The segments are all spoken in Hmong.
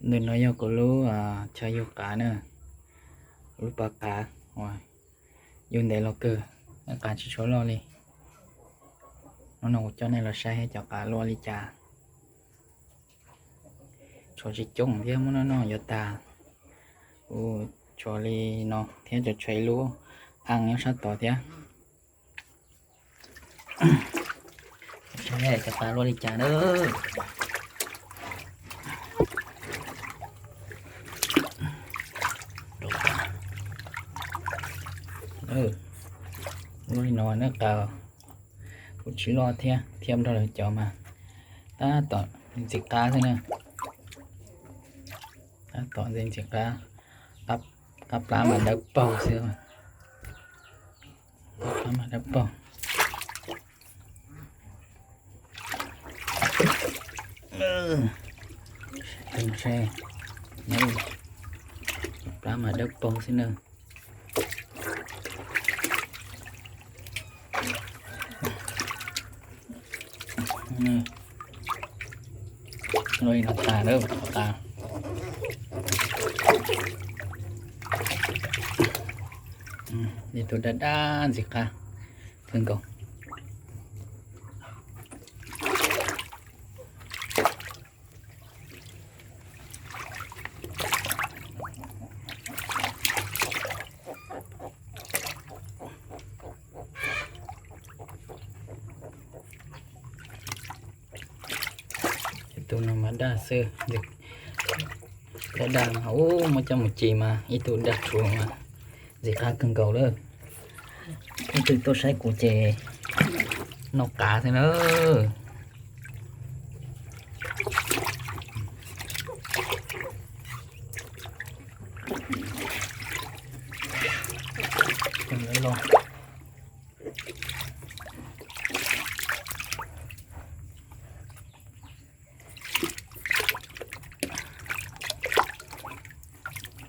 Ntawm no yog kuv lub chaw yug qav na, kuv lub pas qav uas yug ntev los kawg, qav tsis tshua loj li. Hnub no kuv coj nej los saib cov qav luaj li cas. Tshuav tsis coob thiab, muab noj noj yuav tag. Kuv tshuav li no thiab, tshuav ib lub an nyob sab tod thiab. Saib cov qav luaj li cas na. Luaj li no na, qav kuj tsis loj thiab, thiab nrog lawv cov mas tab tom ntxim qab xwb na. Tab tom ntxim qab, qab plab mas dawb paug xwb. Qab plab mas dawb paug. Qab plab mas dawb paug xwb na. Luaj li no tas lawm, tas. Ib tug daj daj ntxim qab kawg nkaus. Tus no mas daj xwb, daj daj mas ub, muab coj mus ci mas ib tug daj rhuv mas ntxim qab kawg nkaus lawm. Leej twg tuaj saib kuv ces noj qav xwb na.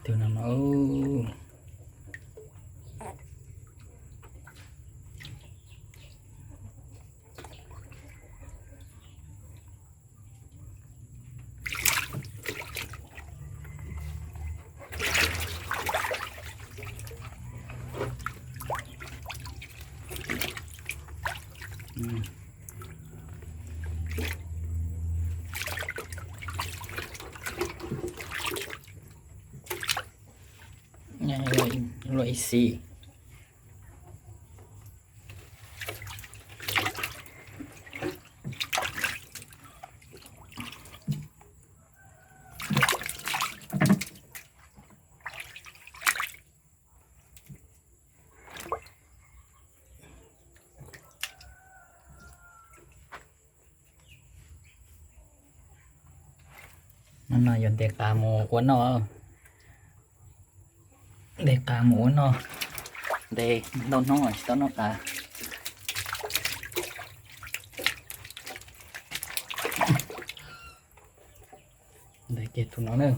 Tus no mas luaj ib xib. Hnub no yuav ntes qav mus ua noj. Ntes qav mus ua noj, ntes ntau hnub tsis tau noj qav. Ntes kiag tus no na.